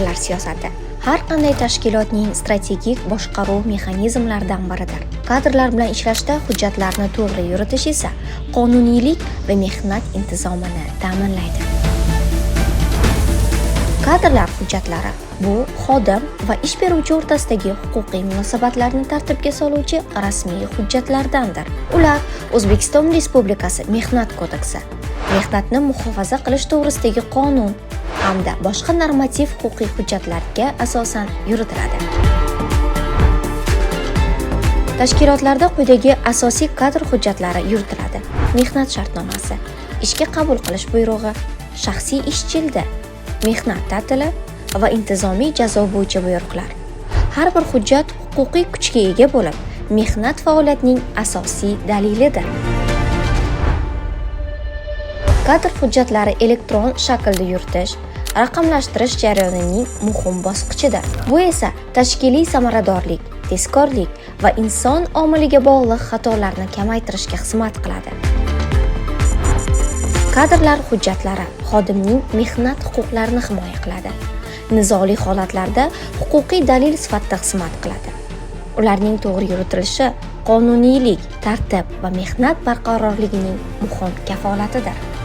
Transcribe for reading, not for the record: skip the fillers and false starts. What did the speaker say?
Kadrlar siyosati har qanday tashkilotning strategik boshqaruv mexanizmlaridan biridir. Kadrlar bilan ishlashda hujjatlarni to'g'ri yuritish esa qonuniylik va mehnat intizomini ta'minlaydi. Kadrlar hujjatlari bu xodim va ish beruvchi o'rtasidagi huquqiy munosabatlarni tartibga soluvchi rasmiy hujjatlardandir. Ular O'zbekiston Respublikasi Mehnat kodeksi, mehnatni muhofaza qilish to'g'risidagi qonun hamda boshqa normativ huquqiy hujjatlarga asosan yuritiladi. Tashkilotlarda quyidagi asosiy kadr hujjatlari yuritiladi: mehnat shartnomasi, ishga qabul qilish buyrug'i, shaxsiy ish jildi, mehnat ta'tili va intizomiy jazo bo'yicha buyruqlar. Har bir hujjat huquqiy kuchga ega bo'lib, mehnat faoliyatining asosiy dalilidir. Kadr hujjatlari elektron shaklda yuritish raqamlashtirish jarayonining muhim bosqichidir. Bu esa tashkiliy samaradorlik, tezkorlik va inson omiliga bog'liq xatolarni kamaytirishga xizmat qiladi. Kadrlar hujjatlari xodimning mehnat huquqlarini himoya qiladi. Nizoli holatlarda huquqiy dalil sifatida xizmat qiladi. Ularning to'g'ri yuritilishi qonuniylik, tartib va mehnat barqarorligining muhim kafolatidir.